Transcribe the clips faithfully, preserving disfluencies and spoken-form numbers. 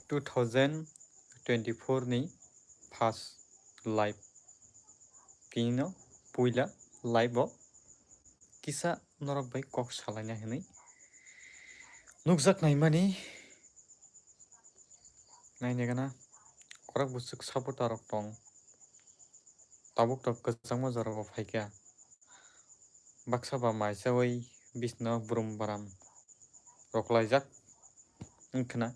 two thousand twenty-four ni first live. Kinino puila live o kisa norok bai kok salaina hinwi nukjak naimani nainegana korok bwswk supporter rok tong. Tabuk tabuk kwchangma jorao phaikha. Baksa ba maisawi bisno brum baram roklaijak wngkhna.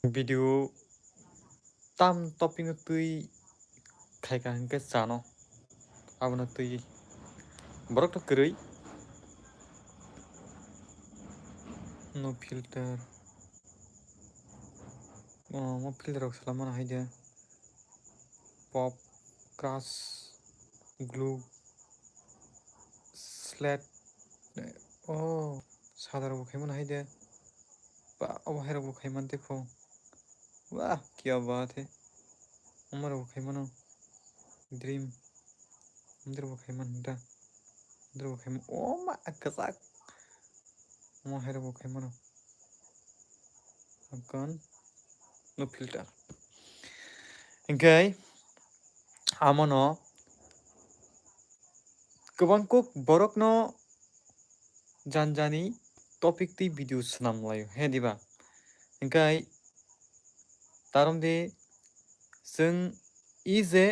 Video tam topping twi khaika hinkhe chano. Abono twi borok to kwrwi. No filter. Oh, mo filter rok salamano haide. Pop, crush, glue, slate. Oh, sada rok bo khaimano haide. Ba, obo hai rok bo khaiman tei pho. Wah, kya baat hai. Omo rok bo khaimano. Dream. Omo rok bo khaiman hinda. Omo rok bo khaiman. Oh ma, kwchak. Omo hai rok bo khaimano. Akon no filter. Hinkhe amono kwbang kuk borokno janjani topic twi video swnam laio, he diba? Hinkhe tarom de chwng e je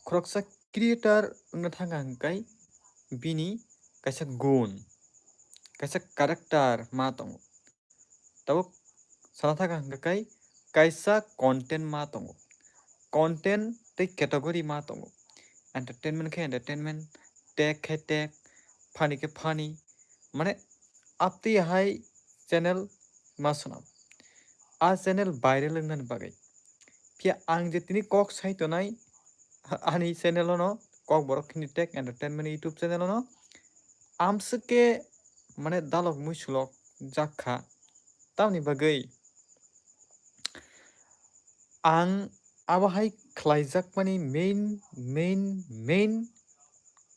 khoroksa creator wngna thangkha hinkhe bini kaisa gun, kaisa character ma tongo. Tabuk sana thangkha hinkhe kaisa content ma tongo. Content tei category ma tongo. Entertainment khe entertainment, tech khe tech, funny khe funny. Mane aptwi hai channel ma swnam. A channel viral wngnani bagwi. Phiya ang je tini kok sai tonai, ani channel ono, Kokborok Hindi Tech Entertainment YouTube channel ono, amswk khe mane dalok muisulok jak kha. Tamni bagwi ang abo hai khlaijakmani main, main, main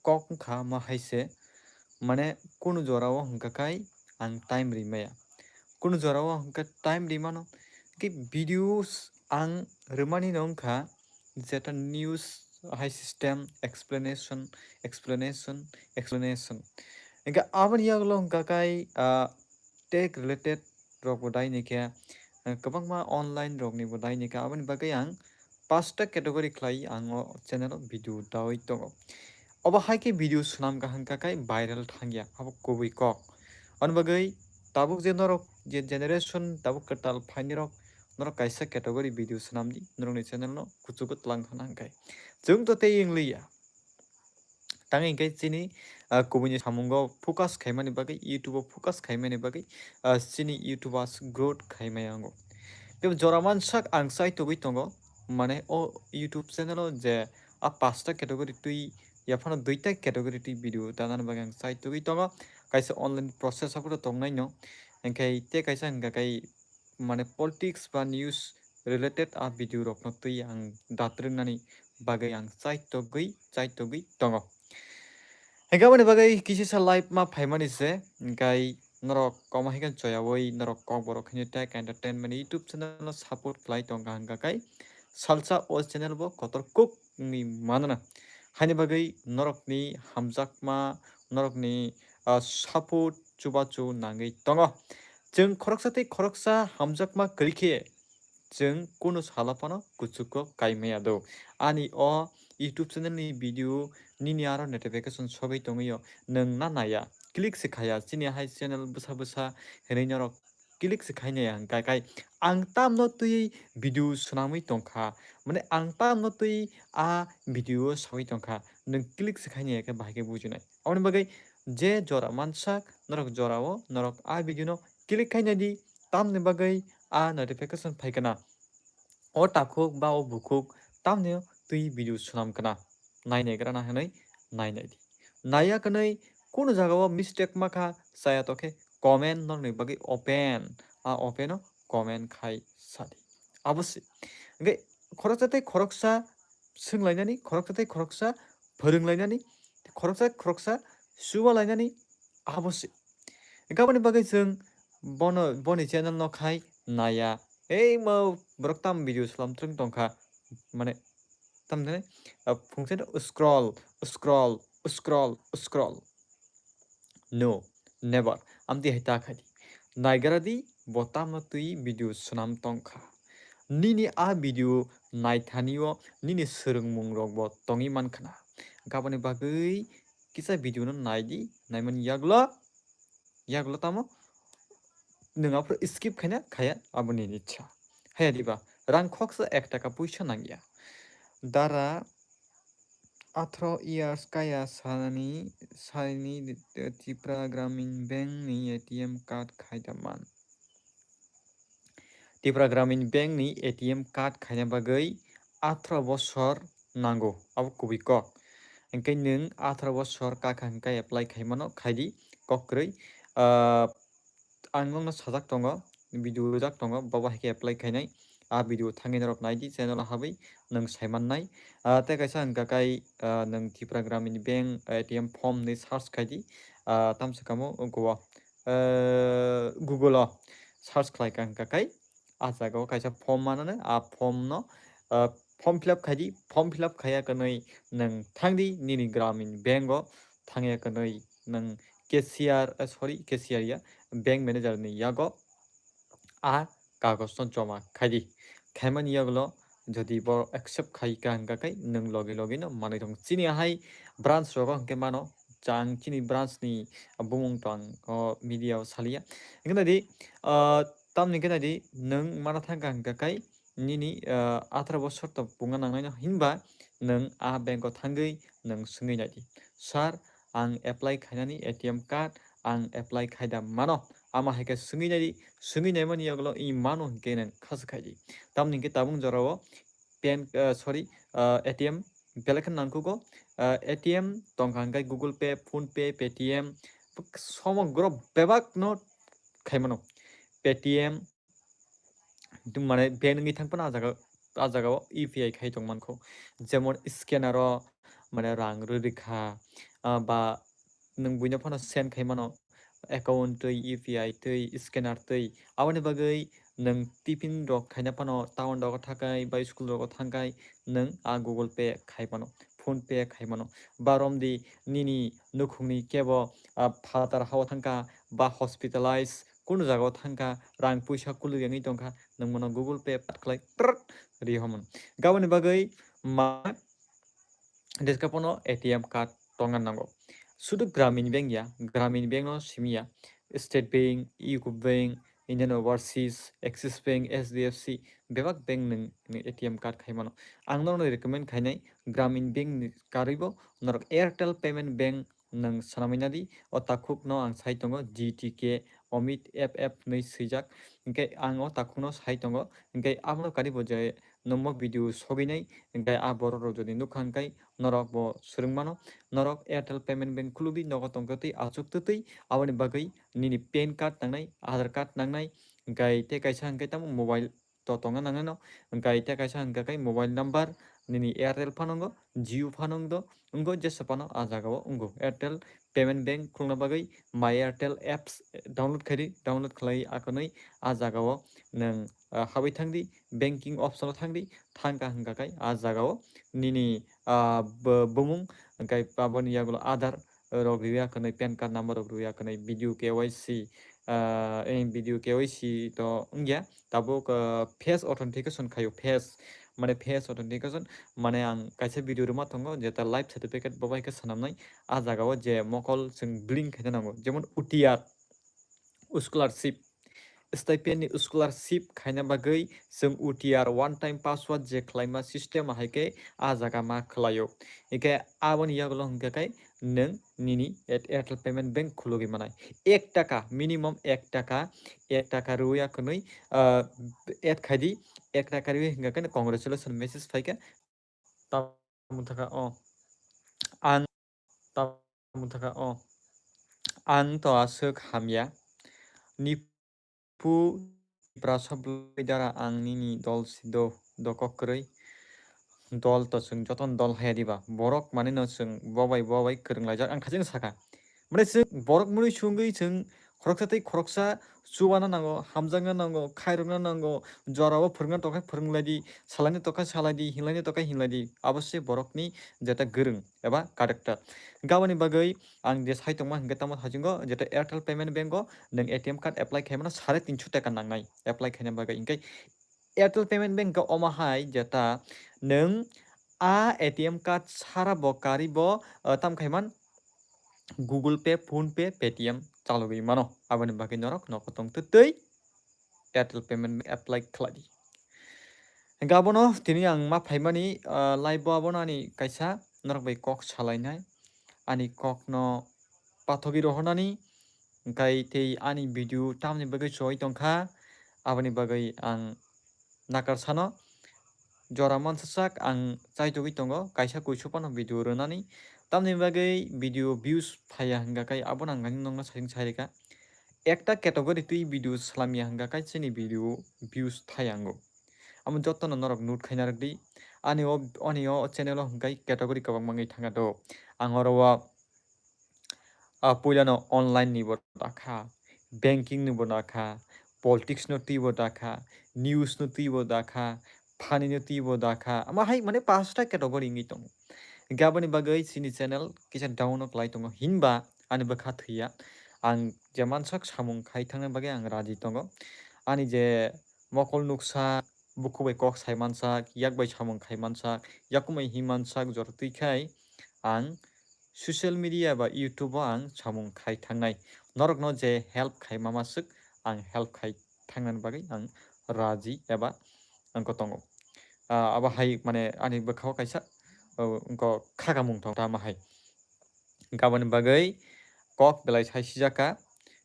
kok wngkha ma hai se, mane kunu jorao hwnkha khai ang time ri maya. Kunu jorao hwnkha time ri mano, khe videos ang rwmani no wngkha jeta news hai system, explanation, explanation, explanation. Hwnkhe aboni yagulo hwnkha khai, ah, tech related rok bo dai ni khe, eh, kwbangma online rok ni bo dai ni khe, aboni bagwi ang pasta category khlai ang o channel o video daui tongo. Obo hai khe video swnam kaham kha khai viral thangya, abo kubui kok. Aboni bagwi tabuk je norok je generation tabuk kwtal phaini rok, norok kaisa category video swnam di, norok ni channel no kuchugo tlang khana hwnkhe. Chwng to tei wng liya. Tang hwnkhe chini, ah, kubui ni samungo focus khaimani bagwi, YouTube o focus khaimani bagwi, ah, chini YouTube as growth khaimaya wngo. Tei jora mansak ang chai togwi tongo, mane o YouTube channel o je a pasta category twi, yaphano duita category twi video tanani bagwi ang chai togwi tongo. Kaisa online process o photo tongnai no, hwnkhe tei kaisa hwnkha khai mane politics ba news related a video rokno twi ang datrwngnani bagwi ang chai togwi, chai togwi tongo. Hwnkhe aboni bagwi kisisa live ma phaimani se, hwnkhe norok koma hai khe choyaui norok Kokborok Hindi Tech Entertainment YouTube channel no support khlai tongkha hwnkha khai salsa o channel bo kotor kuk wngwi manana. Haini bagwi norokni hamjakma, norokni, ah, support chubachu nangwi tongo. Chwng khoroksa tei khoroksa hamjakma kwrwi khe chwng kunu sala phano kuchugo kaimaya do. Ani o YouTube channel ni video nini aro notification sogwi tongwi o, nwng na naya, click se khaya, chini hai channel bwsa bwsa hinwi norok click se khainai ang kai kai. Ang tamno twi video swnamwi tongkha, mane ang tamno twi a video sawi tongkha, nwng click se khainai khe bahai khe bujinai. Aboni bagwi je jora mansak norok jorao norok a video no click khainai di, tamni bagwi a notification phaikana. O takhuk ba o bukhuk tamni twi video swnam kana. Nainai grana hinwi nainai di. Naiya kwnwi kunu jagao mistake makha chaya tokhe comment norokni bagwi open. A open o comment khai sadi. Abo se. Hwnkhe khoroksa tei khoroksa swnglainani, khoroksa tei khoroksa phwrwnglainani, khoroksa khoroksa chuba lainani abo se. Hwnkhe aboni bagwi chwng bono, boni channel no khai naya. Ei mo borok tam video slam twrwng tongkha. Mane tam de, ah, phungsa scroll, scroll, scroll, scroll. No, never. Amtwi hai ta khai di. Naigra di, bo tamno twi video swnam tongkha. Nini a video naithani o nini swrwngmung rok bo tongwi mankhana. Aboni bagwi kisa video no nai di, naimani yaglo, yaglo tamo nwng aphuru skip khaina khaya, abo nini ichha. Haya diba, rang khoksa ek taka puisa nangya. Dara atharo years kaya sani, sani Tripura Gramin Bank ni A T M card khaida man. Tripura Gramin Bank ni A T M card khaina bagwi atharo bosor nango, abo kubui kok. Hwnkhe nwng atharo bosor kakha hwnkhe apply khaimano, khaidi kok kwrwi. Ah, ang nokno sajak tongo, video rwjak tongo, bobo hai khe apply khainai. A video thangwi norok nai di, channel o habwi nwng sai mannai. Ah, tei kaisa hwnkha kai, ah, nwng Tripura Gramin Bank A T M form hinwi search khai di. Ah, tamsa kamo ungkho o, ah, Google o search khlai kha hwnkha kai, ah jaga o kaisa form mananai, ah form no, ah, form fill up khai di, form fill up khaiya kwnwi nwng thang di nini Gramin Bank o, thangya kwnwi nwng cashier, ah, sorry, cashier ya, bank manager ni yago a kagoj no joma khai di. Khaimani yagulo jodi bo accept khai ka hwnkha khe nwng logi logi no manwi tong. Chini hai branch rogo hwnkhe mano, chang chini branch ni bumung tong o media o saliya. Hwnkhe nai di, ah, tamni hwnkhe nai di nwng mana thang ka hwnkha khe nini, ah, atharo bosor to punga nangnai no hinba nwng a bank o thangwi nwng swngwi nai di, "Sir, ang apply khainani A T M card ang apply khaida mano." Ama hai khe swngwi nai di, swngwi naimani yagulo i mano hwnkhe nwng khaswk khai di. Tamni hwnkhe tabuk jorao pen, ah, sorry, ah, A T M belai khe nangkukgo, ah, A T M tongkha hwnkhe Google Pay, PhonePe, Paytm, somogro bebak no khaimano. Paytm, mane bank wngwi thang phano ah jaga, ah jaga o U P I khai tong mankho. Jemon scanner o mane rang rwrwi kha, ah, ba nwng buino phano send khai mano, account twi, U P I twi, scanner twi. Aboni bagwi nwng tiffin rok khaina phano town rogo thakai ba school rogo thangkai nwng ah Google Pay khai mano, PhonePe khai mano. Ba romdi nini nukhungni kebo, ah, phatar hao thangkha ba hospitalize kunu jagao thangkha, rang puisa kuluk wngwi tongkha, nwng bono Google Pay pat khlai prrrt ri homon. Gaboni bagwi ma deskripsyono A T M card tongna nango. Sudu Gramin Bank ya, Gramin Bank no simi ya, State Bank, U C O Bank, Indian Overseas, Axis Bank, H D F C, bebak bank nwng, nwng A T M card khai mano. Ang norokno recommend khainai Gramin Bank ni karwibo norok Airtel Payment Bank nwng swnamwi nadi. O takhuk no ang sai tongo G T K Omit F F hinwi swijak. Hwnkhe ang o takhuk no sai tongo. Hwnkhe abono karibo je nokmo video sogwinai, hwnkhe a borok rok jodi nukha hwnkhe norok bo swrwng mano. Norok Airtel Payment Bank khulugwi nogo tongtwtwi, achuk twtwi, aboni bagwi nini pan card nangnai, Aadhaar card nangnai, hwnkhe tei kaisa hwnkhe tamo mobile to tongna nangnai no, hwnkhe tei kaisa hwnkhe khe mobile number nini Airtel phano wngo, Jio phano wngdo, wngo jesa phano ah jaga o wngo. Airtel Payment Bank khulna bagwi My Airtel apps download khaidi, download khlai akhwnwi ah jaga o nwng, ah, habwi thangdi, banking option o thangdi, thangkha hwnkha khe ah jaga o nini, ah, bo-, bumung hwnkhe aboni yagulo Aadhaar rok rwya kwnwi, pan card number rok rwya kwnwi, video K Y C, ah, eh, video K Y C to wngya, tabuk, ah, face authentication khaio, face, mane face authentication, mane ang kaisa video rwma tongo, jeta life certificate bo bai khe swnamnai, ah jaga o je mokol chwng blink khaina nango, jemon U T R, scholarship, stipend ni scholarship khaina bagwi chwng U T R, one time password, je khlaima system hai khe ah jaga ma khlaio. Hwnkhe aboni yagulo hwnkhe khe nwng nini Air-, Airtel Payment Bank khulugwi manai. Ek taka, minimum ek taka, ek taka rwya kwnwi, ah, add khaidi, ek taka rwya hwnkhe khe congratulation message phaikha. Tamo thaka o. Ang tamo thaka o. Ang to aswk hamya. Ni Phu Tiprasa bwlwi dara ang nini dol si do, do kok kwrwi. Dol to chwng jotono dol haya diba. Borok manwi no chwng bobai bobai kwrwng laijak. Ang khaching saka. Mane chwng borok mwnwi chwngwi chwng Khoroksa tei khoroksa chubana nango, hamjakna nango, khairokna nango, jorao phwrwngna tokha phwrwnglaidi, salaina tokha salaidi, hinlaina tokha hinlaidi. Abo se borokni jeta gwrwng eba character. Gaboni bagwi ang je sai tongma hwnkhe tamo thajingo, jeta Airtel Payment Bank o nwng A T M card apply khaimano sare tinso taka nangnai apply khaina bagwi. Hinkhe Airtel Payment Bank o omo hai jeta nwng a A T M card sara bo karwi bo, ah, tam khaiman Google Pay, PhonePe, Paytm chalogwi mano. Aboni bagwi norok nogo tong twi twi Airtel Payment apply khlai di. Hingkhe abono tini ang ma phaimani, ah, live o abono ani kaisa norok bai kok salainai. Ani kokno pathogwi rohornani, hingkhe tei ani video tamni bagwi choi tongkha, aboni bagwi ang nakar sano. Jora mansa sak ang chaitogwi tongo, kaisa kuisu phano video rwnani. Tamni bagwi video views phaiya hingkha khe abono ang nokno saising sairikha. Ekta category twi video swlamya hingkha khe chini video views thaiyango. Amo jotono norok note khaina rwdi. Ani o, ani o channel o hingkha category kwbangma wngwi thangkha do. Ang oro o, ah, puilano online ni bo dakha, banking ni bo dakha, politics no twi bo dakha, news no twi bo dakha, funny no twi bo dakha. Ama hai mane pasta category wngwi tongo. Hingkhe aboni bagwi chini channel kisa down o kwlai tongo. Hinba ani bwkha thwiya. Ang je mansak samung khai thangna bagwi ang raji tongo. Ani je mokol nuksa, bukhuk bai kok sai mansak, yak bai samung khai mansak, yakumai hi mansak, jora twi khai ang social media ba YouTube o ang samung khai thangnai. Norokno je help khai mama swk ang help khai thangnani bagwi ang raji eba ang ko tongo. Ah, abo hai mane ani bwkha o kaisa, oh, wngkha khakamung tong tamo hai. Gaboni bagwi kok belai sai sijaka.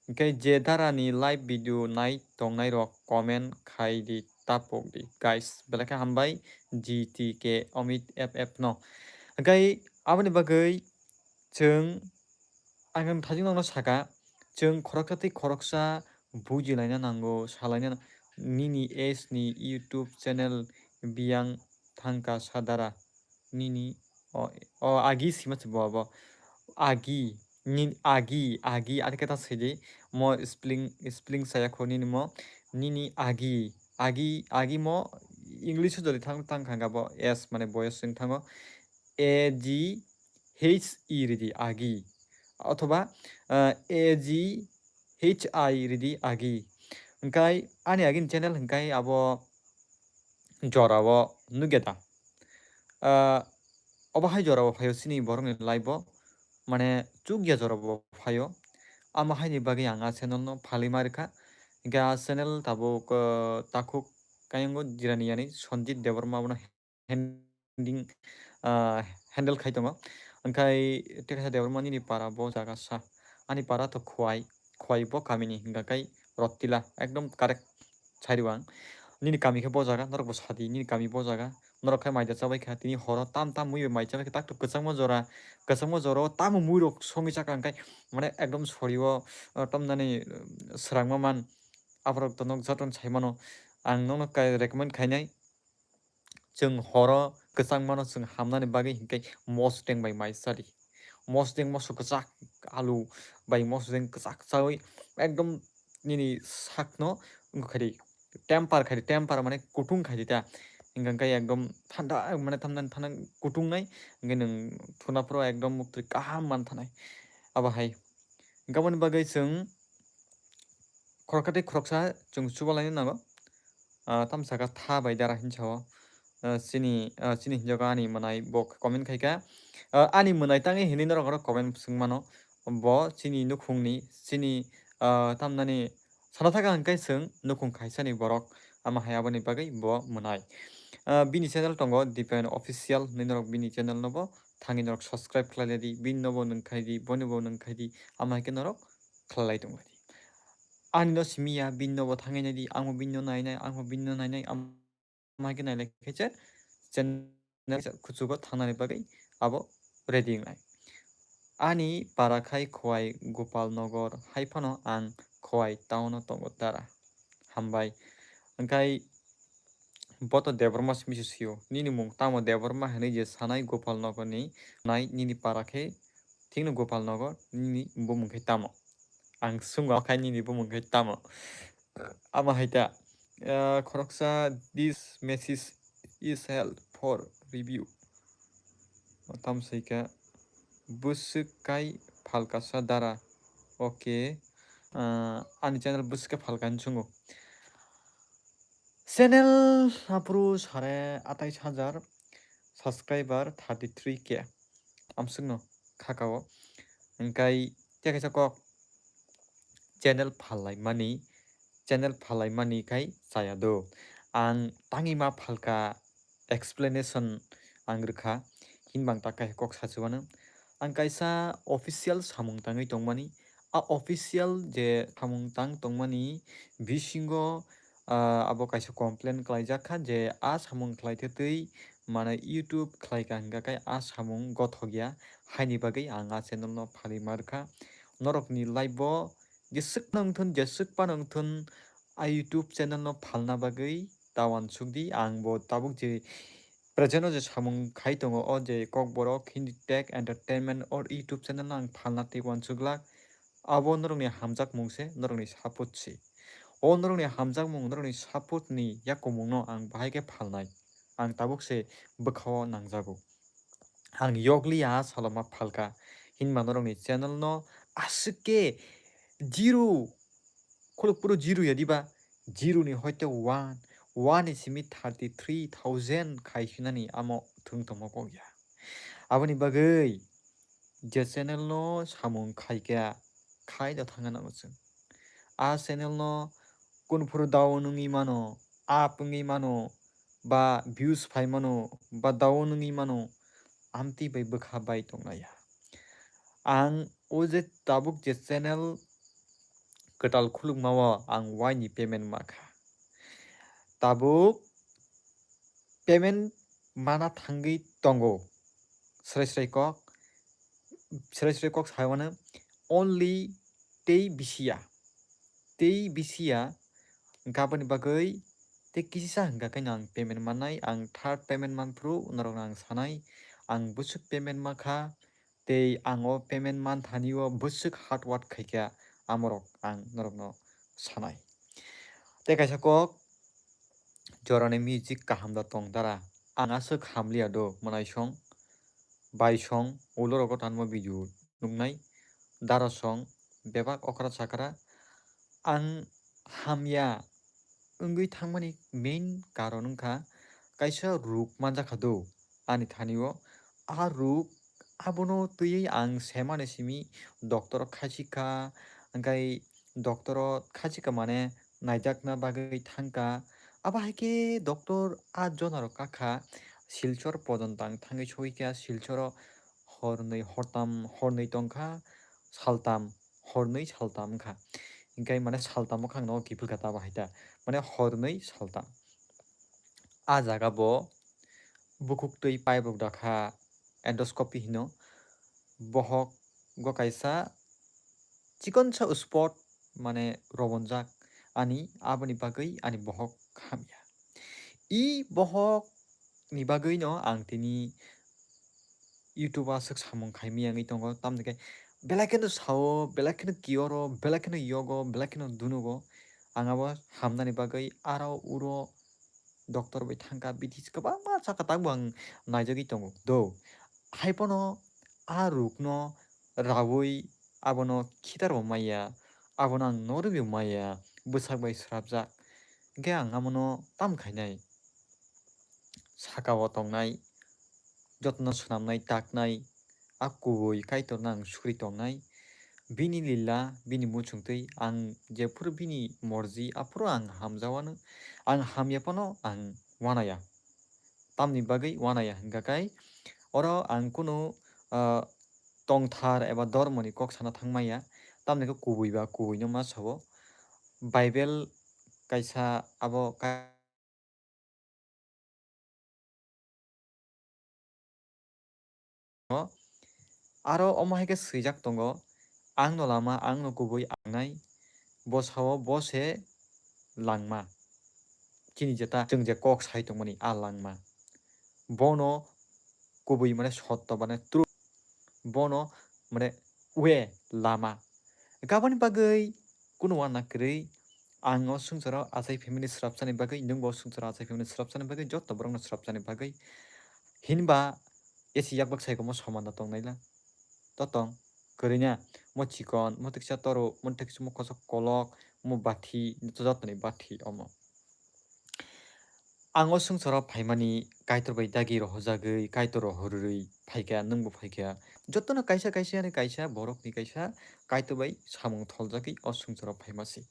Hingkhe je darani live video nai tongnai rok comment khai di, tapok di. Guys, belai khe hambai G T K Omit F F no. Hingkhe aboni bagwi chwng, ang thajin nokno saka, chwng khoroksa tei khoroksa bujilaina nango, salaina na-, nini age ni YouTube channel biyang thangka sadara. Nini o, o agi sima se bo abo. Agi, nin-, agi, agi, ani khe ta sidi. Mo spelling, spelling saya kho nini mo. Nini agi, agi, agi mo English o jodi thang, thang kha bo S mane boyos wng thango. A G H E ridi agi. Othoba, ah, A G H I ridi agi. Hingkai ani agini channel hingkai abo jorao nugya da. Ah, obo hai jorao phaio chini borokni live o, mane chukya jorao phaio. Amo haini bagwi ang a channel no phalwi ma rwkha. Hingke a channel tabuk, ah, takhuk kayongo jirani yani Sanjit Debbarma bono handling, ah, handle khai tongo. Hingkai tei kaisa Debbarma nini para bo jaga sa. Ani para to Khowai, Khowai bo kamini hingka kai Rotila, ekdom correct. Sairu ang. Nini kami khe bo jaga, norok bo sadi, nini kami bo jaga. Norok khai maida chabai kha, tini horo tam tam mui bai mai chabai kha, tak tok kwchangma jora, kwchangma jora o tamo mui rok songwi chakha hingkai, mane ekdom sori o, o tamnani, swrangma man, aborok to nok jotono sai mano. Ang nokno kai recommend khainai, chwng horo kwchangmano chwng hamnani bagwi hinkhe mosodeng bai mai chadi. Mosodeng moso kwchak alu bai mosodeng kwchak chawi ekdom nini sakno wngkha di, temper khai di, temper mane kutung khai di ta. Hinkhe ekdom thanda mane thanda thanda kutung nai, hinkhe nwng thuna phuru ekdom muktwi kaham man thanai. Abo hai. Hinkhe aboni bagwi chwng khoroksa tei khoroksa chwng chubalaina nango. Ah, tamo saka tha bai dara hinwi sao. Ah, chini, ah, chini hinjago ani mwnai bo comment khaikha. Ah, ani mwnai tangwi hinwi norok oro comment swng mano. Bo chini nukhungni, chini, ah, tamnani sana thaka hwnkhe chwng nukhung khaisani borok. Ama hai aboni bagwi bo mwnai. Ah, bini channel tongo Dipen Official hinwi norok bini channel no bo thangwi norok subscribe khlai lai di. Bini no bo nwng khai di, boni bo nwng khai di. Ama hai khe norok khlai lai tong lai di. Ani no simi ya, bini no bo thangwi nai di, ang bo bini no nai nai, ang bo bini no nai nai, am-, ama hai khe nai lai khe se channel kuchugo thangnani bagwi abo ready wngnai. Ani para khai Khowai Gopal Nogor, hai phano ang Khowai town o tongo dara. Hambai. Hwnkhe bo to Debbarma simi se sio. Nini mung tamo Debbarma hinwi je sanai Gopal Nogor ni nai nini para khe thikno Gopal Nogor nini bumung khe tamo? Ang sungo, khe nini bumung khe tamo? Amo hai ta, ah, khoroksa, "This message is held for review." Tam sai khe bwswk kai phalkasa dara. Okay. Ah, ani channel bwswk kai phalka hinwi sungo. Channel aphuru sare atais hajar, subscriber thirty three K. Amswkno khakao. Hingkai tei kaisa kok, channel phalai mani, channel phalai mani khai chaya do. Ang tangwi ma phalka explanation ang rwkha, hinba ang ta kaisa kok sachi mano. Ang kaisa official samung tangwi tongmani, a official je samung tang tongmani bisingo, ah, abo kaisa complain khlaijak kha je a samung khlai twi twi mane YouTube khlai ka hingka khe a samung gothok ya, haini bagwi ang a channel no phalwi ma rwkha. Norokni live o jeswk phano wngthun, jeswk phano wngthun, a YouTube channel no phalna bagwi ta uansuk di. Ang bo tabuk je present o je samung khai tongo, o je Kokborok Hindi Tech Entertainment or YouTube channel no ang phalna tei uansuk glak. Abo norokni hamjakmung se, norokni support se. O norokni hamjakmung, norokni support ni yakumung no ang bahai khe phalnai. Ang tabuk se bwkha o nangjago. Ang yokli ya salo ma phalka. Hinma norokni channel no aswk khe zero, khuluk puro zero ya diba? Zero ni hoite one, one ni simi thirty three thousand khai sinani amo thung tongma kok ya. Aboni bagwi je channel no samung khai khe khai da thangna nango chwng. A channel no kunphuru down wngwi mano, up wngwi mano, ba views phai mano, ba down wngwi mano, amtwi bai bwkha bai tongnai ya. Ang o je tabuk je channel kwtal khulukma o ang waini payment ma kha. Tabuk payment mana thangwi tongo. Srai srai kok, srai srai kok sai mano, only tei bisi ya. Tei bisi ya, hingkha aboni bagwi tei kisisa hingkha khe no ang payment mannai, ang third payment manphuru norokno ang sanai, ang bwswk payment ma kha, tei ang o payment man thani o bwswk hard work khai kha, amorok ang norokno sanai. Tei kaisa kok, jorani music kaham da tong dara? Ang aswk hamliya do, mwnaisong, baisong, ulo rogo tanmo video nuknai, darasong, bebak okra chakra. Ang hamya wngwi thangmani main karon wngkha kaisa ruk manjakha do ani thani o. A ruk abono twiwi ang semani simi doctor o khachikha, hingkhai doctor o khachikha mane naijakna bagwi thangkha. Abo hai khe doctor a jona rok kakha Silchar pojon tang thangwi soikha, Silchar o hornwi hortam, hornwi tongkha, saltam, hornwi saltam wngkha. Hingkhai mane saltam wngkha ang nogo kiphilkha ta abo hai ta, mane hornwi saltam. A jaga bo bukhuk twi pipe rok dakha, endoscopy hino. Bohok go kaisa chikonsa spot mane robonjak ani, aboni bagwi ani bohok hamya. I bohok ni bagwi no ang tini YouTube o aswk samung khai miyangwi tongo, tamni khe belai kheno sao, belai kheno kioro, belai kheno yogo, belai kheno dunugo. Ang abo hamnani bagwi aro uro doctor bai thangkha, bidi kwbangma chakha, takbo ang naijagwi tongo do. Hai phano a rukno raui abono khitar bo maya, abono ang norwi bo maya, bwsak bai srapjak. Hingkhe ang amono tam khainai, saka o tongnai, jotono swnamnai, taknai, a kubui Kaitorno ang suri tongnai. Bini lila, bini muchungtwi ang jephuru bini morji, aphuru ang hamjawano, ang hamya phano ang wanaya. Tamni bagwi wanaya hingkha khe oro ang kunu, ah, tongthar eba dormoni kok sana thangmaya, tamni khe kubui ba kubuino ma sao. Bible kaisa abo ka-, aro omo hai khe swijak tongo, "Ang no lama, ang no kubui, ang nai, bo sao bo se langma." Chini jeta chwng je kok sai tongmani, a langma. Bono kubui mane sotto, mane truth. Bono mane way, lama. Aboni bagwi kunu uanna kwrwi ang o swngcharo achai phaimani swrapsani bagwi, nwngbo o swngcharo achai phaimani swrapsani bagwi, joto borokno swrapsani bagwi. Hinba esi yakbak sai komo soman da tongnaila. Totong kwrwina mo chikon, mo tiksa toru, mo tiksa mo kochok kolok, mo bathi, jotoni bathi omo. Ang o swngcharo phaimani Kaitor bai dagi rohorjagwi, Kaitor rohorwi phaikha, nwngbo phaikha. Jotono kaisa kaisa ni kaisa borokni kaisa Kaitor bai samung tholjagwi o swngcharo phaima se.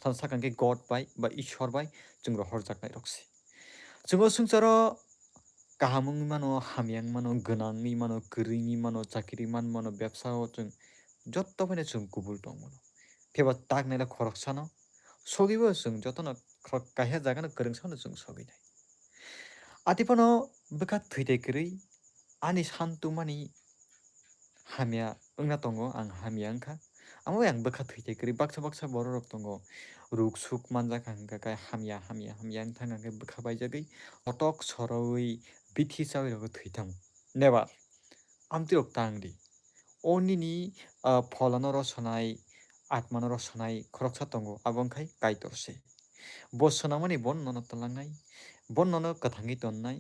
Thang sakang khe God bai ba Ishwar bai chwng rohorjaknai rok se. Chwng o swngcharo kaham wngwi mano, hamya wngwi mano, gwnang wngwi mano, kwrwi wngwi mano, chakiri man mano, bebsa o chwng jotto phano chwng kubul tong mano. Phiya ba tak naila khoroksano sogwi bo chwng jotono khorok kaisa jagano kwrwngsano chwng sogwi nai. Ati phano bwkha thwi tai kwrwi ani santumani hamya wngna tongo, ang hamya wngkha. Amo bai ang bwkha thwi tai kwrwi baksa baksa borok rok tongo. Ruk suk manjak kha hwnkha khe hamya, hamya, hamya wngthang hwnkhe bwkha baijagwi kotok sorowi bithi chawi rokhe thwi thango. Never. Amtwi rok tang di. O nini, ah, pholano rosonai, atmano rosonai khoroksa tongo, abo wngkhai Kaitor se. Bo swnamani bo nono twlangnai, bo nono kwthangwi tonnai.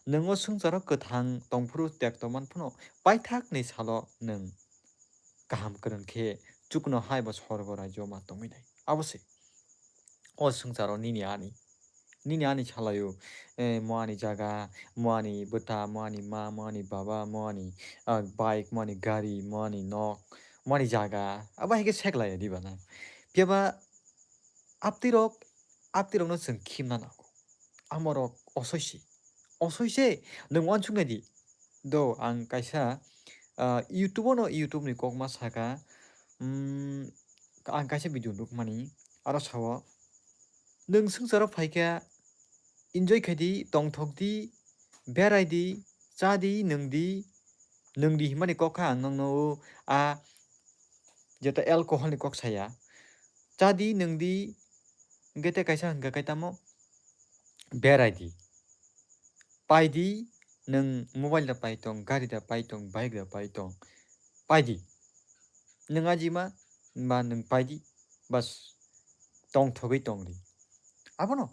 Nwng o swngcharo kwthang tongphuru tekto manphano paithakni salo nwng kaham kwrwng khe chukno hai bo sorgo rajyo ma tongwi nai. Abo se. O swngcharo nini ani. Nini ani salaio, eh, mo ani jaga, mo ani bwta, mo ani ma, mo ani baba, mo ani, ah, bike, mo ani gari, mo ani nok, mo ani jaga. Abo hai khe seklaiya diba na? Phiya ba aptirok, aptirokno chwng khimna nango. Amorok osoi se. Osoi se, nwng uansuk nai di. Do, ang kaisa, ah, YouTube-o no, YouTube ni kokma saka, mm, ang kaisa video nukmani, aro sao, nwng swngcharo phaikha, enjoy khai di, tongthok di, berai di, cha di, nwng di, nwng di himani kok kha ang nokno o, a, jeto alcohol ni kok saya. Cha di, nwng di, hwnkhe tei kaisa hwnkha khe tamo berai di. Pai di, nwng mobile da pai tong, gari da pai tong, bike da pai tong. Pai di. Nwng ajima, ba nwng pai di. Bas, tongthogwi tong di. Abono,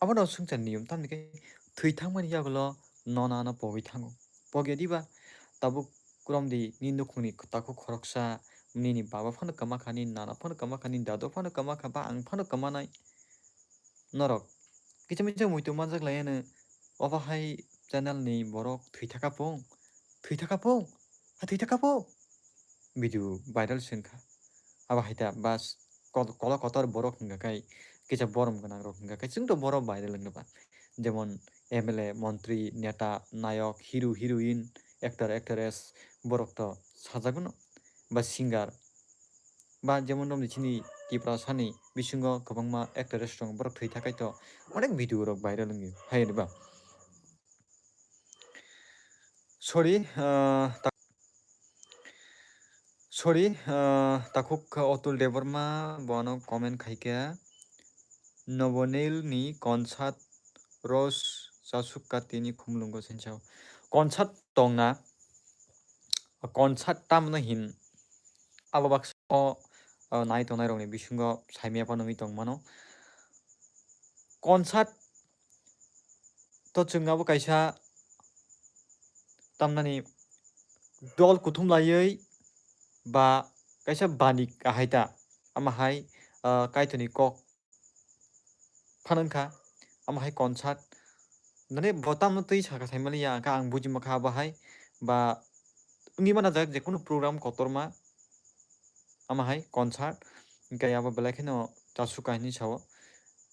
abono swngchar niyom, tamni khe thwi thangmani yagulo nona ano pogwi thango. Pogya diba, tabuk kwrwng di, ni nukhungni takhuk khoroksa, nini baba phano kwma kha, nini nana phano kwma kha, nini dadu phano kwma kha, ba ang phano kwmanai. Norok kisa misa muitu manjak lai ano, obo hai channel ni borok thwi thaka pung, thwi thaka pung, ha thwi thaka pung. Video viral se wngkha. Abo hai ta bas kol-, kolo kotor borok hwnka khe, kisa borom gwnang rok hwnka khe, chwng to borok viral wngno ba. Jemon M L A, montri, neta, nayok, hero, heroine, actor, actress, borok to sajagono. Ba singer, ba jemon romni chini Tiprasani bisingo kwbangma actress rok borok thwi thakai to onek video rok viral wngwi hai ba. Sorry, ah, ta-, sorry, ah, takhuk kha Atul Debbarma, bono comment khai kha, Nobonil ni concert Rose Chasuk Kati ni khumlungo sinchao. Concert tongna, concert tamno hin abo baksa o, o nai tongnai rokni bisingo saimaya phano wngwi tongmano. Concert to chwng abo kaisa tamnani dol kuthum laiwi ba kaisa banik ahai ta, ama hai, ah, Kaitorni kok phano wngkha, ama hai concert. Nani bo tamno twi saka saimaliya, hwnkhe ang buji mankha abo hai ba wngwi mana jak jekunu program kotorma, ama hai concert, hwnkhe abo belai kheno Chasuk Kati ni sao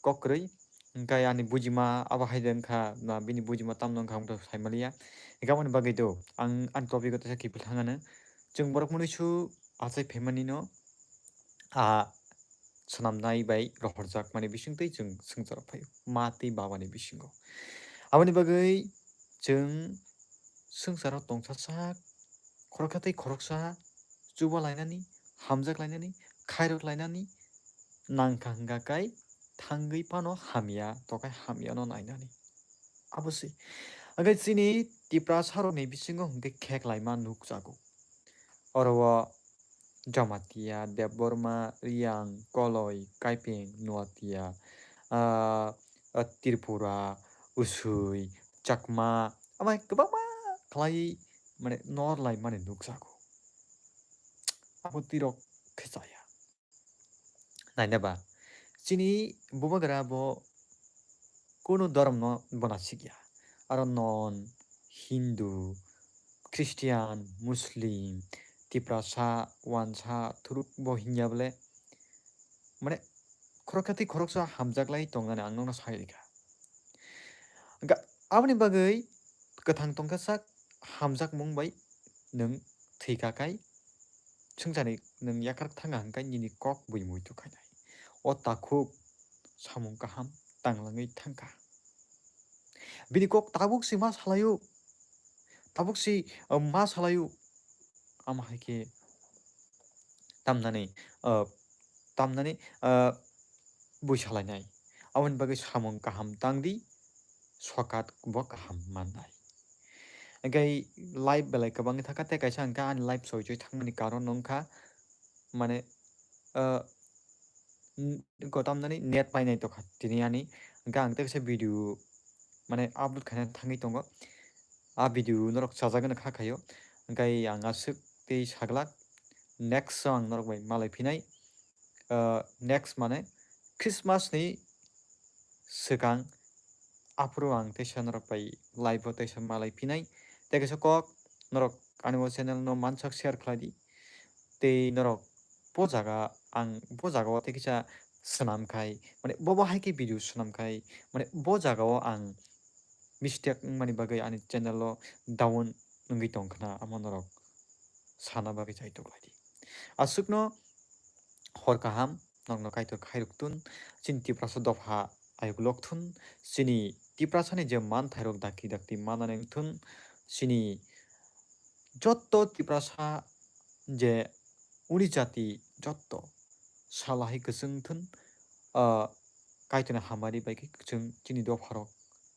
kok kwrwi, hwnkhe ani bujima abo hai de wngkha, na bini bujima tamno wngkha, wngkha saimaliya. Hwnkhe aboni bagwi do ang ani topic o teisa kiphil thangano, chwng borok mwnwisu achai phaimani no, a, swnamnai bai rohorjakmani bisingtwi chwng swngcharo phaio, ma tei babani bisingo. Aboni bagwi chwng swngcharo tongsa sak, khoroksa tei khoroksa chuba lainani, hamjak lainani, khairok lainani nangkha hwnkha khe thangwi phano hamya, tokhai hamyano nainani. Abo se. Hwnkhe chini Tiprasa rokni bisingo hwnkhe khek laima nukjago. Oro o Jamatia, Debbarma, Riang, Koloi, Kaipeng, Nuatia, ah, ah, Tripura, Usui, Chakma, amai kwbangma khlai mane nor lai mani nukjago. Abo tirok khe chaya. Naina ba, chini bubagra bo kunu dhoromno bo nasikya. Aro non, Hindu, Christian, Muslim, Tiprasa, Wansa, Thuruk bo hinya bole. Mane, khoroksa tei khoroksa hamjaklai tongnani ang nokno sai rikha. Ga-, aboni bagwi kwthang tongkha sak hamjakmung bai nwng thwikha kai, swngcharni nwng yakarwk thangkha hwnkhai nini kok bui muitu khainai. O takhuk samung kaham tanglangwi thangkha. Bini kok tabuk se ma salaio, tabuk se, uh, ma salaio. Amo hai khe tamnani, uh, tamnani, uh, bui salainai. Aboni bagwi samung kaham tangdi, sokat bo kaham mannai. Hwnkhe live belai kwbangwi thangkha, tei kaisa hwnkhe ani live soi soi thangmani karon wngkha, mane, uh, n-, ko tamnani net painai tongkha tini ani. Hwnkhe ang tei kaisa video mane upload khaina thangwi tongo. A video norok chajagwno kha khaio. Hwnkhe ang aswk tei saglak next o ang norok bai malai phinai. Uh, next mane Christmas ni swkang aphuru ang teisa norok bai live o teisa malai phinai. Tei kaisa kok norok ani o channel no mansak share khlai di. Tei norok bo jaga ang bo jaga o tei kisa swnam khai, mane bo bo hai khe video swnam khai, mane bo jaga o ang mistake wngmani bagwi ani channel o down wngwi tongkhna, amo norok sana bagwi chai toklai di. Aswkno hor kaham, nokno Kaitor khairok tun, chini Tiprasa dopha ayuk lok thun, chini Tiprasani je manthairok dakti dakti manani wng thun, chini jotto Tiprasa je uni jati jotto salahai kwchwng thun, ah, Kaitorni hamari bai khe kwchwng chini dopharok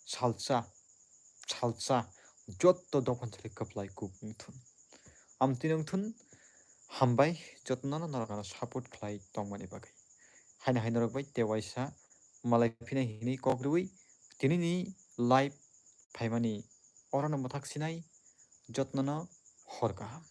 salsa, salsa jotto dophani thani kwplai kuk wng thun. Amtwino wng thun, hambai jottono norok ano support khlai tongmani bagwi. Haino hai norok bai tei waisa malai phinai hinwi kok rwui tinini live phaimani orono mwthak sinai jottono hor kaham.